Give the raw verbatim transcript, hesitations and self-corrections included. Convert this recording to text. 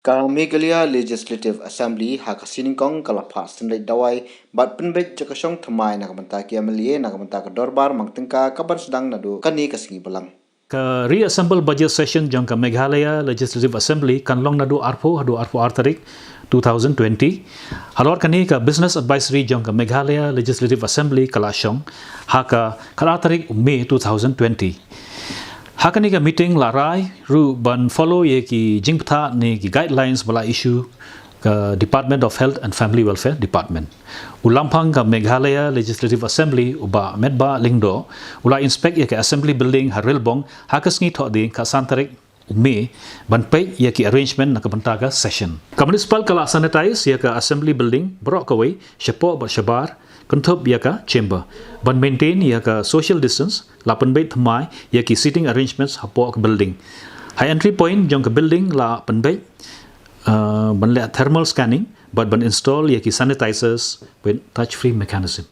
Ka Meghalaya Legislative Assembly ha ka sngi nyngkong ka la phah synreit dawai bad pynbeit jaka shong thymmai na ka bynta ki M L A na ka bynta ka dorbar mang tyngka ka ban sdang naduh kane ka sngi Balang. Ka reassemble budget session jong ka Meghalaya Legislative Assembly kan long naduh arphew haduh arphew ar tarik two thousand twenty. Halor kane ka business advisory jong ka Meghalaya Legislative Assembly ka la shong ha ka khatar tarik May two thousand twenty. Ha kane ka meeting la rai ruh ban follow ïa ki jingpyntha ne ki guidelines ba la issue ka Department of Health and Family Welfare Department. U Lamphang ka Meghalaya Legislative Assembly u Bah Metbah Lyngdoh u la inspect ïa ka Assembly Building ha Rilbong ha ka sngi Thohdieng ka san tarik May ban peit ïa ki arrangement na ka bynta ka session. Ka Municipal ka la sanitize ïa ka Assembly Building baroh kawei shapoh bad shabar, kynthup ïa ka chamber. Ban maintain ïa ka social distance la pynbeit thymmai ïa ki seating arrangements hapoh ka building. Ha entry point jong ka building la pynbeit uh, ban leh thermal scanning bad ban install ïa ki sanitizers with touch free mechanism.